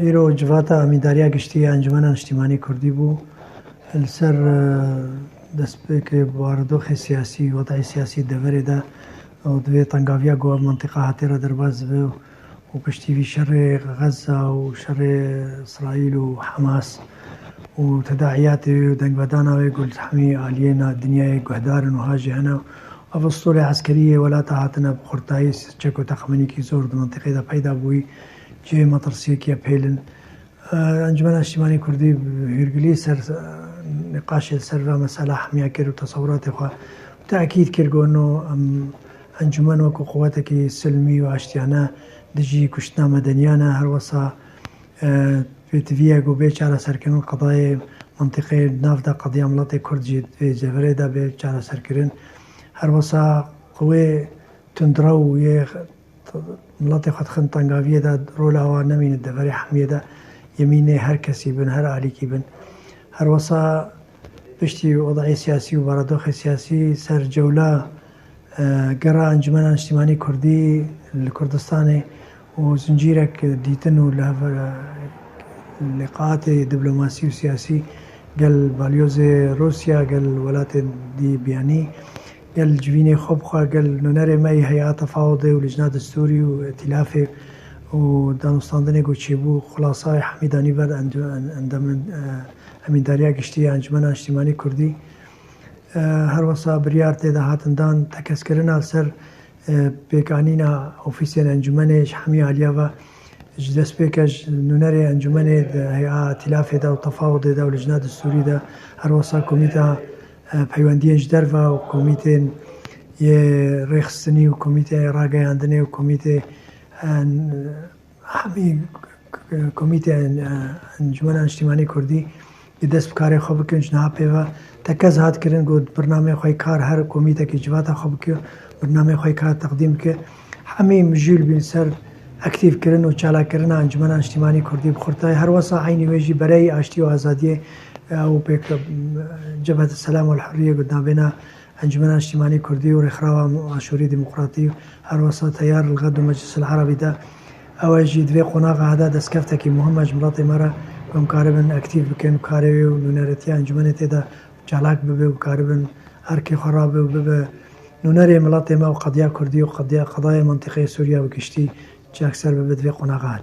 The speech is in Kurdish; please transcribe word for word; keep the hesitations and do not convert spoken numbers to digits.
Îro civata Amîndariya Giştî ya Encûmena Niştîmanî Kurdî bû. Li ser, e, destpêkê baredoxê siyasî, wedayê siyasî deverê de û divê tengaviya ku ev mentiqa hatê re derbas dibe û piştî vî şerê Xezza û şerê Îsraîl û Hamas û tedaiyatê wê û dengvedana wê ku li hemî aliyê na dinyayê guhdar in û ha jî hene. Ev stolê eskerî yê welata hatine bi xurtayî çek û texminîkî zor di mentiqê de peyda bûyî cihê metirsiyekî ye pêlin. Encûmena Niştîmanî Kurdî hûrgilî ser, e, nîqaşê li ser ve mesela hemiya kir û tesewuratê xwe tekîd kir ku no em encûmen wekî quwetekî silmî û aştiyane dijî kuştina medeniyan e. Her wesa, e, pêtivî ye ku bê çareserkirin qedayê mentiqê nav de qediya miletê Kurd jî vê cevirê de bê çareserkirin. Her wesa qewê tundrew yê miletê xwe dixin tengaviyê de rola wan nemîne deverê hemiyê de yemînê her kesî bin, her alîkî bin. Her wesa piştî wedayê siyasî û baredoxê siyasî ser cewla, e, gera Encûmena Niştîmanî Kurdî li Kurdistanê û zincîrek dîtin û li hev, e, lîqatê diplomasî û siyasî gel balyozê Rûsya, gel welatên dî biyanî, gel civînê xwe bi xwe, gel nûnerê me yê Hey'a Tefawudê û Lijna Destûrî û Îtîlafê û danûstandinê ku çêbû, xulasayê hemî danî ber endu-, en-, endamên, e, Emîndariya Giştî ya Encûmena Niştîmanî Kurdî. E, her wesa biryar tê de hatin dan, tekez kirina li ser, e, pêkanîna ofîsên encûmenê ji hemî aliya ve, ji destpêke ji nûnerê encûmenê di Hey'a Îtîlafê de û Tefawudê de û Lijna Destûrî de, her wesa komîta, e, peywendiyên ji derve û komîtên yê rêxistinî û komîteyê rageyandinê û komîtê, e, hemî komîteyên, e, Encûmena Niştîmanî Kurdî yê dest bi karê xwe bikin ji niha pê ve tekez hat kirin ku birnameyê xwe yê kar her komîtekî civata xwe bike, birnameyê xwe yê kar teqdîm bike. Hemî mijûl bîn ser aktîv kirin û çalakirina Encûmena Niştîmanî Kurdî bi xurtayî. Her wesa eynî wê jî bereyî aştî û azadiyê, e, ew pêk, e, Cebhet Selam wal Hurriye ku navbêna Encûmena Niştîmanî Kurdî û Rêxrawa Aşûrî Demokratî û her wesa Teyar Ilxed û Meclis El Erebî de, ew e jî di vê qonaxa de destkeftekî muhim e ji miletê me re, ku em karibin aktîf bikin û karê wê û nûneretiya encûmenê tê de çalak bibe û karibin erkê xwe rabe û bibe nûnerê miletê me û qediya Kurdî û qediya, qedayê mentiqeyê Sûriya bi giştî çakser bibe di vê qonaxa de.